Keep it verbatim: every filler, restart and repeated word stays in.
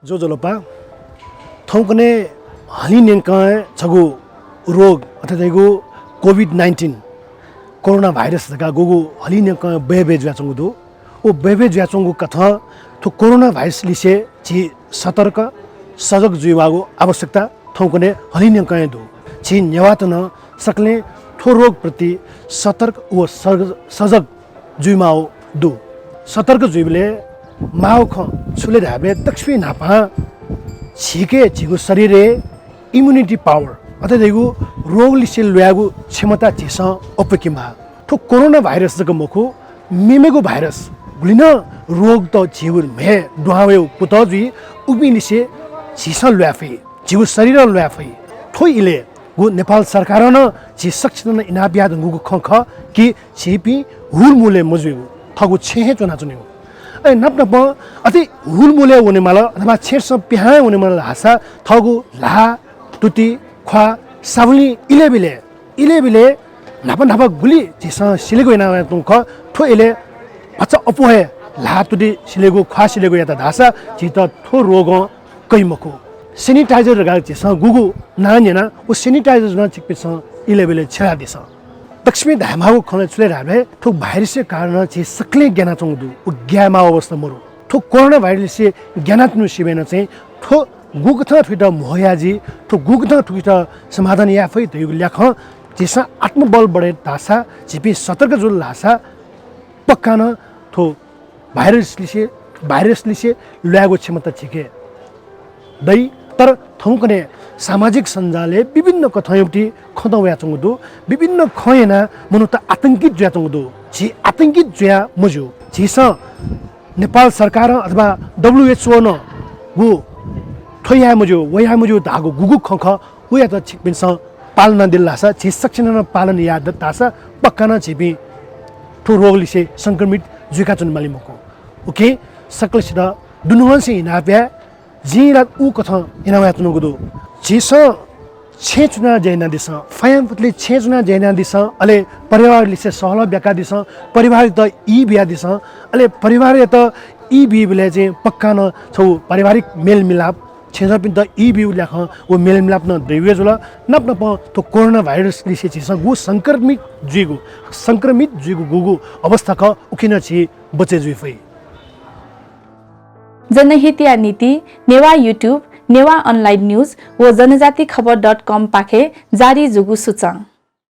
ज्वजलपा। थौंकन्हय् हलिं न्यंकं छगू रोग अर्थात् धइगु कोभिड नाइन्टिन, कोरोना भाइरस धकाः गुगु हलिं न्यंकं बय्बय् जुयाच्वंगु दु। व बय्बय् जुयाच्वंगु कथं थ्व कोरोना भाइरस लिसे झी सतर्क, सजग जुइमाःगु आवश्यकता थौंकन्हय् हलिं न्यंकं दु। झी नेवाःत नं सकलें थ्व रोगप्रति सतर्क व सजग, सजग जुइमाःगु दु। सतर्क जुइबलय् माःगु खँ छु ले धायेबलय् दक्वसिबें न्हापां झीके झीगु शरीरय् immunity power अर्थात् धइगु रोगलिसे ल्वायेगु क्षमता झीसं अप्वय्केमाः। थ्व कोरोना भाइरस जक मखु, मेमेगु भाइरस गुलि नं रोगत झीगु म्हे दुहां वयेगु कुतः जुइ, उपिंलिसे झीसं ल्वाये फइ, झीगु शरीरं ल्वाये फइ। थ्व इलय् गु नेपाल सरकारं नं झी सकसितं नं इनाप याये धुंकूगु खँ खः कि झीपिं हुलमुलय् मजुइगु, थःगु छेँय् हे च्वनाच्वनेगु। अले नाप नापं अथे हुलमुलय् वनेमाल अथवा छेँय् पिहां वनेमाल धाःसा थःगु ल्हाः, तुति, ख्वाः साबुनलिं इलय् बिलय्, इलय् बिलय् न्हापा न्हापा गुलि झीसं सिलेगु याना वयाच्वंगु खः। थ्व इलय् भचा अप्वः हे ल्हाः, तुति सिलेगु, ख्वाः सिलेगु यात धाःसा झीत थ्व रोगं कइ मखु। sanitizer धकाः झीसं गुगु नां न्यना, व sanitizer नं छिकपिन्सं इलय् बिलय् छ्यलादिसँ। दक्वसिबें धायेमाःगु खँ छु ले धायेबलय् थ्व भाइरसया कारणं झी सकलें ग्यानाच्वंगु दु, व ग्यायेमाःगु अवस्था मरु। थ्व कोरोना भाइरसं ग्यानाच्वंम्हसिबय् नं चाहिँ थ्व गुकथं थुइत म्हो याये जुइ, थ्व गुकथं थुइत समाधान याये फइ धइगु ल्याखं झीसं आत्मबल बढे धाःसा, झीपिं सतर्क जुल धाःसा पक्का नं थ्व भाइरसलिसे, भाइरसलिसे ल्वायेगु क्षमता झीके दइ। तर थौंकन्हय् सामाजिक सञ्जालय् विभिन्न कथंयागु खँ वयाच्वंगु दु, विभिन्न खँ यानाः मनूत आतंकित जुयाच्वंगु दु। झी आतंकित जुया मज्यू। झीसं नेपाल सरकारं अथवा WHO नं गु थ्व याये मज्यू, व याये मज्यू धाःगु गुगु खँ खः, वयात छिकपिन्सं पालन यानादिल धाःसा, झी सकसिनं नं पालन याये दत धाःसा पक्का नं झीपिं थ्व रोगलिसे संक्रमित जुइकाच्वने माली मखु। OK, सकलसित दुनुगलंनिसें इनाप याये। जिं ला उकथं याना वयाच्वनागु दु। झीसं छेँय् च्वनाः ज्या यानादिसँ, फयांफुतले छेँय् च्वनाः ज्या यानादिसँ, अले परिवारलिसे सहलह ब्याकादिसँ, परिवारयात ई बियादिसँ, अले परिवारयात ई बीबलय् चाहिँ पक्का नं छगू पारिवारिक मेलमिलाप, छेँजःपिन्त ई बीगु ल्याखं व मेलमिलाप नं दइगु जुल। नाप नापं थ्व कोरोना भाइरसलिसे झीसं गु संक्रमित जुइगु, संक्रमित जुइगु गुगु अवस्था खः, उकिं नं झी बचय् जुइ फइ। जनहितया निंतिं नेवाः YouTube, नेवाः online news व जनजाति खबर dot com पाखें जारी जूगु सूचं।